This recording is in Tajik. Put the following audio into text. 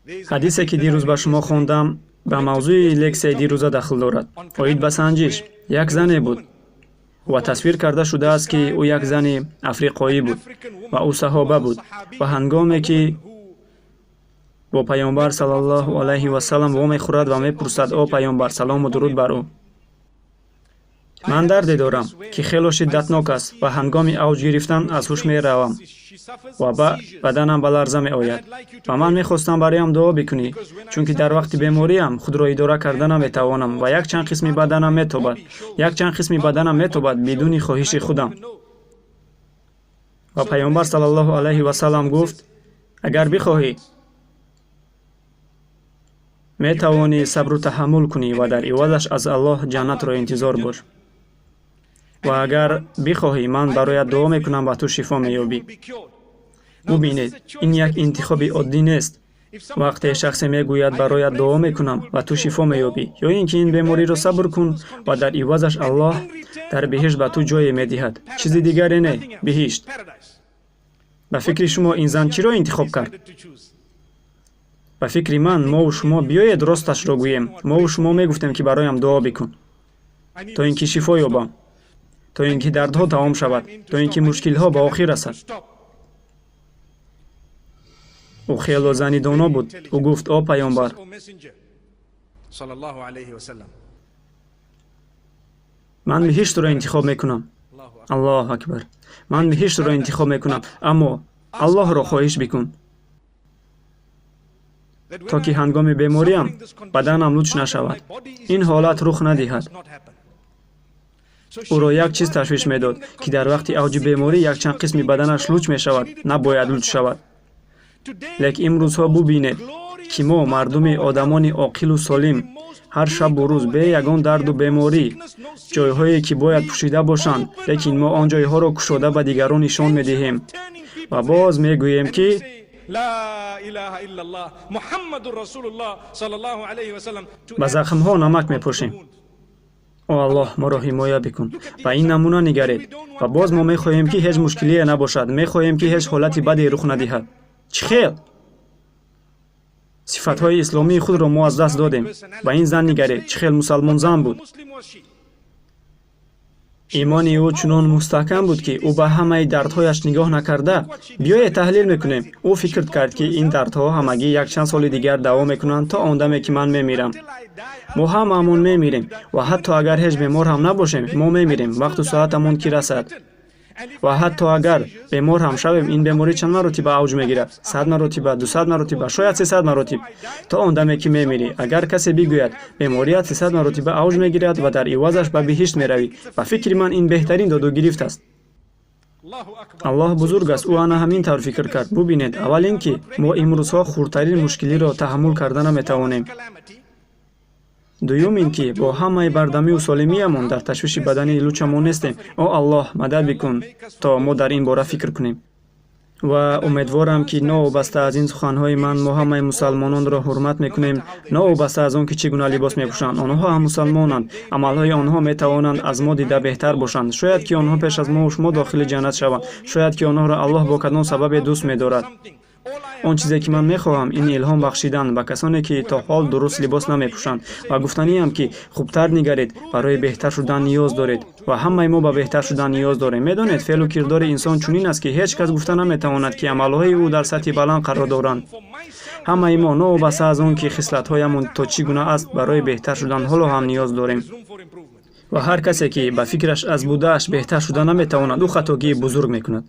Ҳадисе, ки дирӯз ба шумо хондам, ба мавзӯи лексияи дирӯза дахл дорад, оид ба санҷиш. Як зане буд ва тасвир карда шудааст, ки ӯ як зани африқоӣ буд ва ӯ саҳоба буд ва ҳангоме ки бо Паёмбар саллаллоҳу алайҳи васаллам вомехӯрад ва мепурсад: «О Паёмбар, салому дуруд бар ӯ, ман дарде дорам, ки хело шиддатнок аст ва ҳангоми авҷ гирифтан аз ҳуш меравам ва баъд баданам ба ларза меояд ва ман мехостам бароям дуо бикунӣ, чунки дар вақти бемориам худро идора карда наметавонам ва якчанд қисми баданам метобад, якчанд қисми баданам метобад бидуни хоҳиши худам». Ва Паёмбар саллаллоҳу алайҳи васаллам гуфт: «Агар бихоҳӣ, метавонӣ сабру таҳаммул кунӣ ва дар ивазаш аз Аллоҳ ҷаннатро интизор бош ва агар бихоҳӣ, ман бароят дуо мекунам ва ту шифо меёбӣ». Бубинед, ин як интихоби оддӣ нест. Вақте шахсе мегӯяд: «Бароят дуо мекунам ва ту шифо меёбӣ» ё ин ки «Ин бемориро сабр кун ва дар ивазаш Аллоҳ дар биҳишт ба ту ҷое медиҳад», чизи дигаре не, биҳишт. Ба фикри шумо, ин зан чиро интихоб кард? Ба фикри ман, мову шумо, биёед росташро гӯем, мову шумо мегуфтем, ки бароям дуо бикун, то ин ки шифо ёбам, то ин ки дардҳо тамом шавад, то ин ки мушкилҳо ба охир расад. Ӯ хело зани доно буд. Ӯ гуфт: «О Паёмбар, ман биҳиштро интихоб мекунам». Аллоҳу акбар! Ман биҳиштро интихоб мекунам, аммо Аллоҳро хоҳиш бикун, то ки ҳангоми бемориам баданам луч нашавад, ин ҳолат рух надиҳад. Ӯро як чиз ташвиш медод, ки дар вақти авҷи беморӣ якчанд қисми баданаш луч мешавад, набояд луч шавад. Лек имрӯзҳо бубинед, ки мо, мардуми одамони оқилу солим, ҳар шабу рӯз бе ягон дарду беморӣ, ҷойҳое ки бояд пӯшида бошанд, лекин мо он ҷойҳоро кушода ба дигарон нишон медиҳем ва боз мегӯем, ки ба захмҳо намак мепошем. О Аллоҳ, моро ҳимоя бикун! Ба ин намуна нигаред ва боз мо мехоҳем, ки ҳеҷ мушкилие набошад, мехоҳем, ки ҳеҷ ҳолати баде рух надиҳад. Чӣ хел? Сифатҳои исломии худро мо аз даст додем. Ба ин зан нигаред, чӣ хел мусалмонзан буд. Имони ӯ чунон мустаҳкам буд, ки ӯ ба ҳамаи дардҳояш нигоҳ накарда, биёед таҳлил мекунем, ӯ фикр кард, ки ин дардҳо ҳамагӣ якчанд соли дигар давом мекунанд, то он даме ки ман мемирам. Мо ҳамаамон мемирем ва ҳатто агар ҳеҷ бемор ҳам набошем, мо мемирем, вақту соатамон ки расад. Ва ҳатто агар бемор ҳам шавем, ин беморӣ чанд маротиба авҷ мегирад? 100 маротиба, 200 маротиба, шояд 300 маротиб, то он даме ки мемирӣ. Агар касе бигӯяд: «Беморият 300 маротиба авҷ мегирад ва дар ивазаш ба биҳишт меравӣ», ба фикри ман, ин беҳтарин доду гирифт аст. Аллоҳ бузург аст. Ӯ ана ҳамин тавр фикр кард. Бубинед, аввал ин ки мо имрӯзҳо хурдтарин мушкилиро таҳаммул карда наметавонем. Дуюм ин ки бо ҳамаи бардамию солимиямон дар ташвиши бадани лучамон нестем. О Аллоҳ, мадад бикун, то мо дар ин бора фикр кунем. Ва умедворам, ки новобаста аз ин суханҳои ман, мо ҳамаи мусалмононро ҳурмат мекунем, новобаста аз он ки чӣ гуна либос мепӯшанд. Онҳо ҳам мусалмонанд. Амалҳои онҳо метавонанд аз мо дида беҳтар бошанд. Шояд ки онҳо пеш аз мову шумо дохили ҷаннат шаванд. Шояд ки онҳоро Аллоҳ бо кадом сабабе дӯст медорад. Он чизе ки ман мехоҳам, ин илҳом бахшидан ба касоне, ки то ҳол дуруст либос намепӯшанд, ва гуфтаниам, ки хубтар нигаред, барои беҳтар шудан ниёз доред ва ҳамаи мо ба беҳтар шудан ниёз дорем. Медонед, феълу кирдори инсон чунин аст, ки ҳеҷ кас гуфта наметавонад, ки амалҳои ӯ дар сатҳи баланд қарор доранд. Ҳамаи мо, новобаста аз он ки хислатҳоямон то чӣ гуна аст, барои беҳтар шудан ҳоло ҳам ниёз дорем. Ва ҳар касе, ки ба фикраш аз будааш беҳтар шуда наметавонад, ӯ хатогии бузург мекунад.